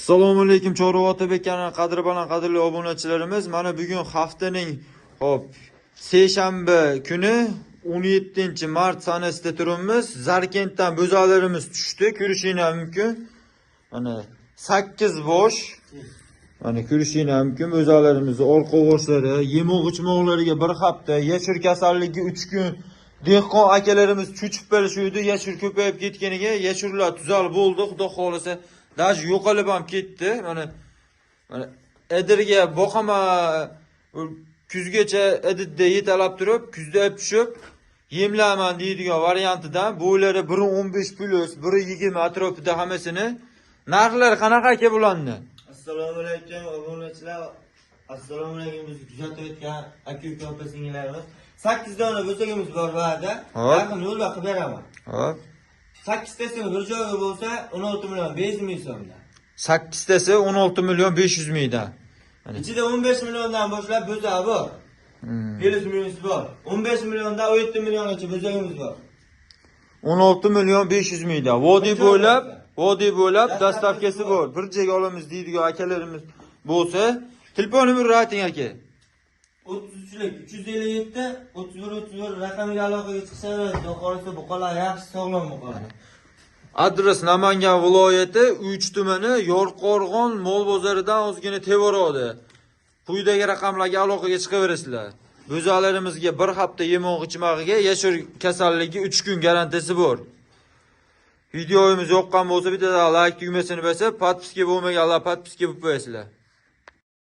Assalomu alaykum, Chorva Otabek kanali qadri baland qadrli obunachilarimiz. Mana bugun haftaning, hop, seshanba kuni, 17 mart sanasida turibmiz. Zarkentdan bo'zalarimiz tushdi, ko'rishinglar mumkin. Mana 8 bosh. Mana ko'rishinglar mumkin bo'zalarimizni orqa boshlari, yemoq ichmoqlariga bir hafta, yashir kasalligi 3 kun. Dehqon akalarimiz cho'chib qolishuvdi, yashir ko'payib ketganiga. Yashirlar tuzalib bo'ldi, Xudo xohlasa. Даже yo'qolib ham ketdi. Mana edirga boqaman, kuzgacha edirda yetalab turib, kuzda tushib yemlayman deydigan variantidan. Bo'ylari biri 15 plus, biri 20 atrofida hammasini. Narxlari qanaqa, aka, bularni? Assalomu alaykum, obunachilar. Assalomu alaykum, bizni kuzatayotgan aka, uka, opa singillarimiz. 8 dona bo'sagimiz bor va'da. Hop. Narxini yo'lda qilib beraman. Hop. 8 tasini bir joyga bo'lsa, 16 million 500 ming so'mdan. Sakkiztasi 16 million 500 mingdan. Mana. Ichida 15 milliondan boshlab bo'sa bor. Plus minus bor. 15 milliondan 17 milliongacha bo'sagimiz bor. 16 million 500 mingdan. Vodiy Bir joy bo'ylab, bo'lsa. Vodiy bo'ylab Доставка si доставка si bor. bor. Bir joyga olamiz deydigan akalarimiz bo'lsa, telefon nomerini ayting, aka. 33lik 357 31 31 raqamiga aloqaga chiqsaveradi. Xudo xohlasa, buqalar yaxshi, sog'lom buqalar. Adres: Namangan viloyati, Uch tumani, Yorqo'rg'on mol bozoridan ozgina tevaroqda. Quyidagi raqamlarga aloqaga chiqaverasizlar. Bo'zalarimizga bir hafta yemoq ichmog'iga, yashir kasalligi 3 kun garantiyasi bor. Videomiz yoqqan bo'lsa, bitta layk tugmasini bosib, подписка bo'lmaganlar подписка bo'lib qo'yasizlar.